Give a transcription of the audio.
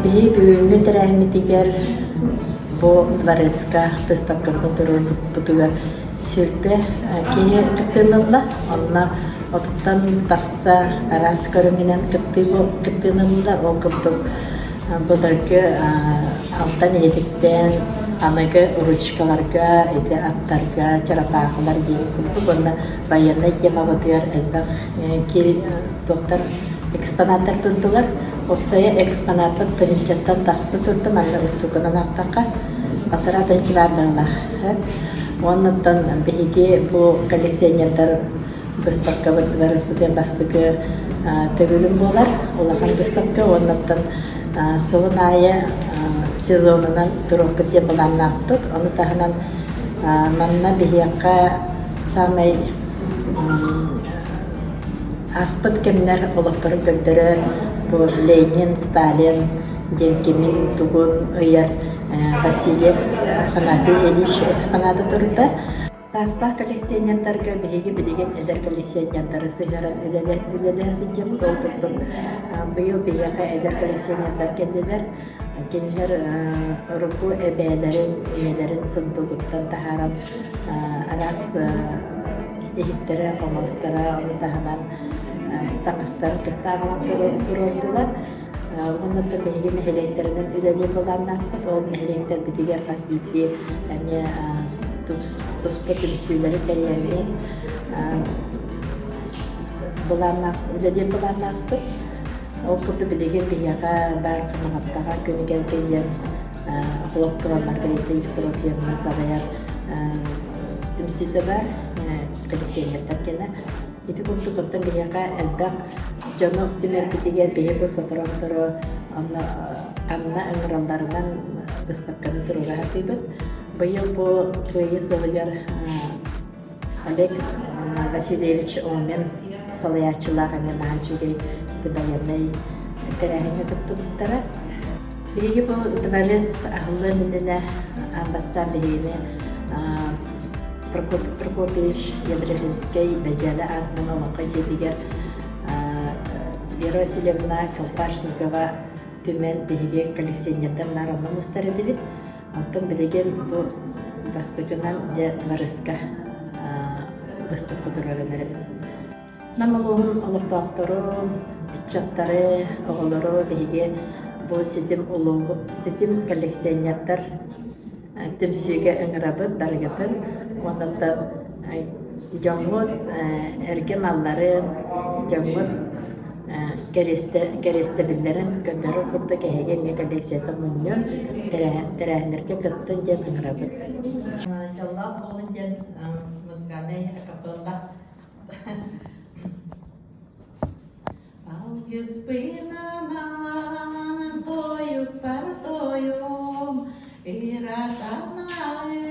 Биһиги бүгүҥҥү тэрээһиммитигэр бу дворецка выставкабытын туруорбуппутугар 20 киһи кыттыыны ылла. Онно отуттан тахса араас көрүҥүнэн кыттыыны ылла. Ол курдук былыргы алтан иһитиктээн аныгы ручкаларга, ити аттарга, чарапаахылар диэн курдук уонна байыаннай темабытыгар элбэх туохтар экспонаттар турдулар. Уопсайа экспонаттар тыһыынчаттан тахса турда, манна устууканан аахтахха балтараа тыһыынча баар быһыылаах. Уоннаттан биһиги бу коллекционердар быыстапкабыт сытыан бастакы төгүлүм буолар, улахан быыстапка. Уоннаттан сылын аайы сезонунан туруохпут диэн былааннаахпыт. Ону таһынан манна биһиэхэ саамай Ааспыт кэмнэр олохторун көрдөрөр бу Ленин, Сталин диэн кимин-тугун ыйар Васильев Афанасий Ильич экспоната турда. Саастаах коллекционердарга биһиги билигин эдэр коллекционердары сыһыаран үлэлэһэ сылдьабыт. Ол курдук быйыл биһиэхэ эдэр коллекционердар кэллилэр. Кинилэр урукку эбээлэрин, ийэлэрин сундугуттан таһааран араас иһиттэрэ, хомуостара, ону таһынан таҥастарын кытта аҕалан туруордулар. Уонна биһиги нэһилиэктэринэн үлэлиир былааннаахпыт. Ол нэһилиэктэрбитигэр хас биирдии эмиэ туспа түмсүүлэри тэрийэммит былааннаах үлэлиир былааннаахпыт. Ол курдук билигин биһиэхэ баар Хамаҕаттаҕа күнүгэр кэлиэн Охлопкова Маргарита Евтрофьевна салайар түмсүүтэ баар, коллекционердар кэнэ. Ити курдук оттон биһиэхэ элбэх дьону түмэрбитигэр биһи бу сотору-сотору онно ханна ыҥыралларынан быыстапканы туруора сатыыбыт. Быйыл бу Кыайыы сылыгар Олег Васильевич Омин салайааччылаах эмиэ наһаа үчүгэй байыаннай тэрээһиҥҥэ кыттыбыттара. Биһиги бу дворец аһыллыан иннинэ аан бастаан биһигини Прокопий Прокопьевич Ядрихинскэй Бэдьээлэ аатынан Олоҥхо дьиэтигэр Вера Васильевна Колпашникова түмэн биһиги коллекционердар наар онно мустар этибит. Оттон билигин бу бастакынан дьэ дворецка быыстапка турарын эрэбит. Нам улууһун олохтоохторун, ыччаттары, оҕолору биһиги бу ситим улууһу ситим коллекционердар түмсүүгэ ыҥырабыт барыгытын. Уонна дьоҥҥут эргэ малларын, дьоҥҥут кэриэстэбиллэрин көрдөрөр курдук эһиги эмиэ коллекцията мунньун, тэрээһиннэргэ кыттын диэн ыҥырабыт. Дьоллоох буолун диэн музыкальнай капелла Алгыспынан тойукпар тойум, ыра санаайым.